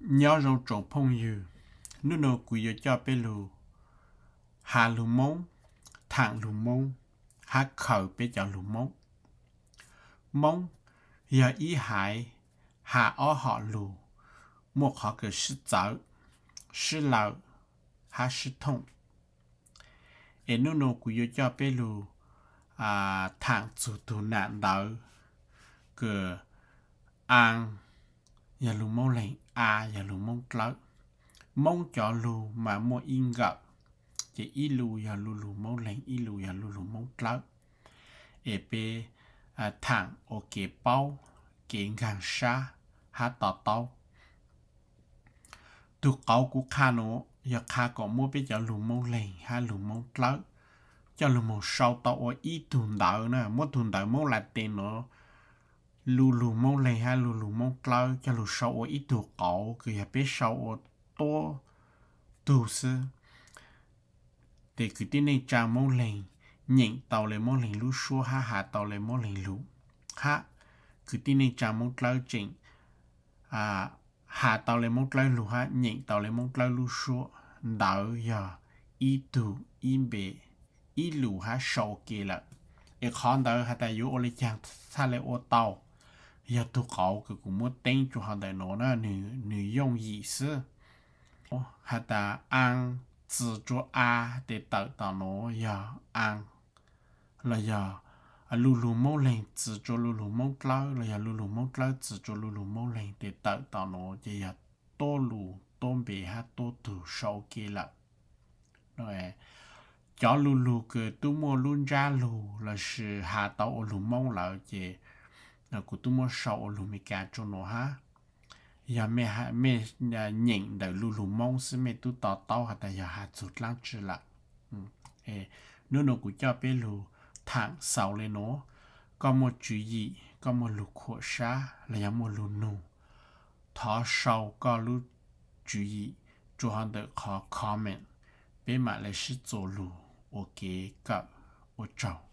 Nyob zoo tsoom phooj ywg, hnub no kuv yuav coj peb lug has lug Moob, thaam lug Moob, hab khaws peb cov lug Moob. Moob yog ib haiv has ob hom lug, muaj qhov kws sib txawv, sib lawm, hab sib thooj. Es hnub no kuv yuav coj peb lug thaam txug tug nam ntawv kws aa, yog lug Moob Leeg, a yog lug Moob Dlawb. Moob cov lug mas muaj ib nkawm, ces ib lus yog lu lug Moob Leeg, ib lus yog lu lug Moob Dlawb. Es peb thaam ua kev paub, kev nkaag sab hab to taub. Tug qauv kuv qha nuav yog qha kom muab peb cov lug Moob Leeg hab lug Moob Dlawb coj lug moog sau tau ua ib tug ntawv na, muab tug ntawv Moob Latees nuav, lu lug Moob Leeg hab lu lug Moob Dlawb coj lug sau ua ib tug qauv kws yog peb sau ua tuab tug xwb. Tes kwv tij neej tsaa Moob Leeg nyeem tau le Moob Leeg lub suab hab has tau le Moob Leeg lug, hab kwv tij neej tsaa Moob Dlawb tseem has tau le Moob Dlawb lug hab nyeem tau le Moob Dlawb lub suab, ntawd yog ib tug ib npe, ib lus hab sau ua ke lawm. Es qhov ntawd has tas yuav ua le caag txhaj le ua tau, yog tug qauv kws kuv muab teeb rua hov ntawm nuav na, nwg yooj yim xwb. Has tas aa txwv rua a tes tawm tom nuav yog aa, los yog lu lug Moob Leeg txwv rua lu lug Moob Dlawb, los yog lu lug Moob Dlawb txwv rua lu lug Moob Leeg tes tawm tom nuav ces yog tuab lus tuab npe hab tuab tug sau ua ke lawm. Cov lu lug kws tub muaj lub ntsab lug lossis has tau ua lug Moob lawm ces kuv tub muab sau ua lug Meskas rua nuav hab. Yog mej nyeem ntawm lu lug Moob xwb mej tub to taub has tas yog has txug dlaab tsi lawm. Hnub nuav kuv coj peb lug thaam xaus le nuav, koj muaj tswv yim, koj muaj lug khuam sab los yog muaj lug nug, thov sau koj lub tswv yim rua hov ntawm qhov comment, peb mam le sib txuas lug ua kev kawm. Ua tsaug.